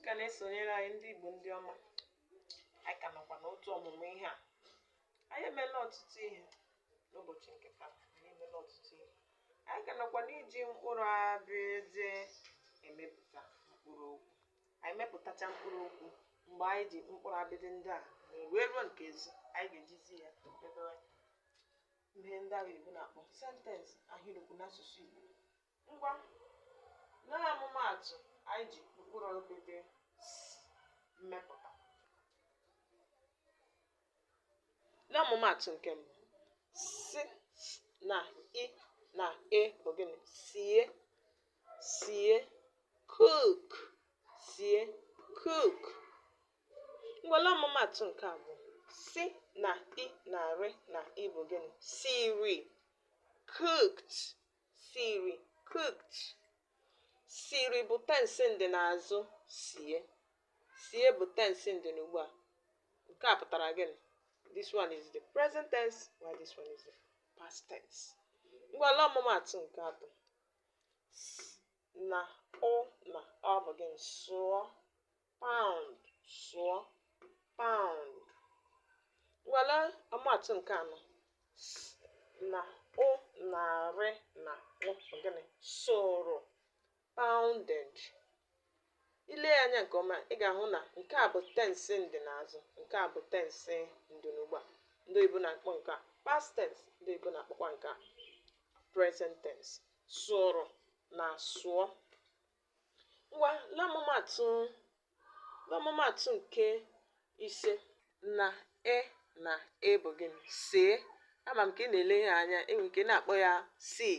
Ka na-esonyere anyị, ndị Igbo ndị ọma. Anyị ka nọkwa n'otu ọmụmụ ihe a. Anyị emeela ọtụtụ ihe n'ụbọchị nke taa. Anyị emeela ọtụtụ ihe. Anyị ka nọkwa n'iji mkpụrụ abịdị emepụta mkpụrụ okwu. Anyị mepụtacha mkpụrụ okwu mgbe anyị ji mkpụrụ abịdị ndị a wee ruo nke ezi, anyị ga-ejizi ya mebewe ihe ndị ahụ Igbo na-akpọ sentence, ahịrịokwu n'asụsụ Igbo. Ngwa, lee ọmụmaatụ anyị ji mkpụrụ abịdị mmepụta. Lee ọmụmaatụ nke mbụ: s na i na e bụ gịnị? Sie, sie, cook, sie, cook. Ngwa, lee ọmụmaatụ nke abụọ: si na i na r na i bụ gịnị? Siri, cooked, siri, cooked. Siri bụ tense ndịnazụ sie. Sie bụ tense ndịnugbu a. Nke a pụtara gịnị? This one is the present tense, while this one is the past tense. Ngwa, lee ọmụmaatụ nke atọ: s na ụ na ọ bụ gịnị? Sụọ, pound, sụọ, pound. Ngwa, lee ọmụmaatụ nke anọ: s na ụ na r na ụ bụ gịnị? Sụrụ, pounded. I lee anya nke ọma, ị ga-ahụ na nke a bụ tense ndịnazụ, nke a bụ tense ndịnugbu a. Ndị oyibo na-akpọ nke a past tense, ndị oyibo na-akpọkwa nke a present tense. Sụrụ na sụọ. Ngwa, lee ọmụmaatụ nke ise: na e na e bụ gịnị? See. Ama m ka ị na-ele ya anya, enwere ike na-akpọ ya see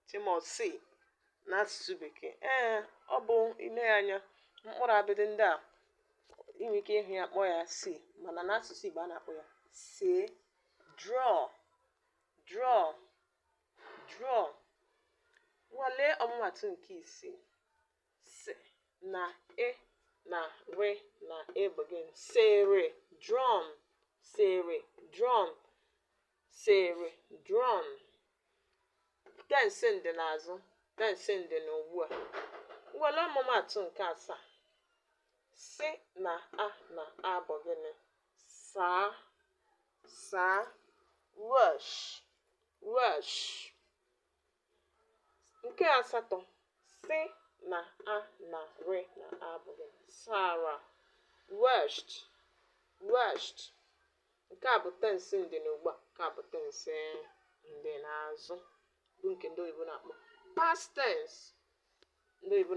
chimo see n'asụsụ Bekee. Ee, ọ bụ ile ya anya, mkpụrụ abịdị ndị a, ị nwere ike ịhụ ya kpọọ ya see, mana n'asụsụ Igbo a na-akpọ ya see, draw, draw, draw. Ngwa, lee ọmụmaatụ nke isii: s na e na r na e bụ gịnị? Sere, drum, sere, drum, sere, drum. Tense ndịnazụ, tense ndịnugbu a. Ngwa, lee ọmụmaatụ nke asaa: s na a na a bụ gịnị? Saa, saa, wash, wash. Nke asatọ: s na a na r na a bụ gịnị? Sara, washed, washed. Nke a bụ tense ndịnugbu a, nke a bụ tense ndịnazụ, bụ nke ndị oyibo na-akpọ past tense. Ndị oyibo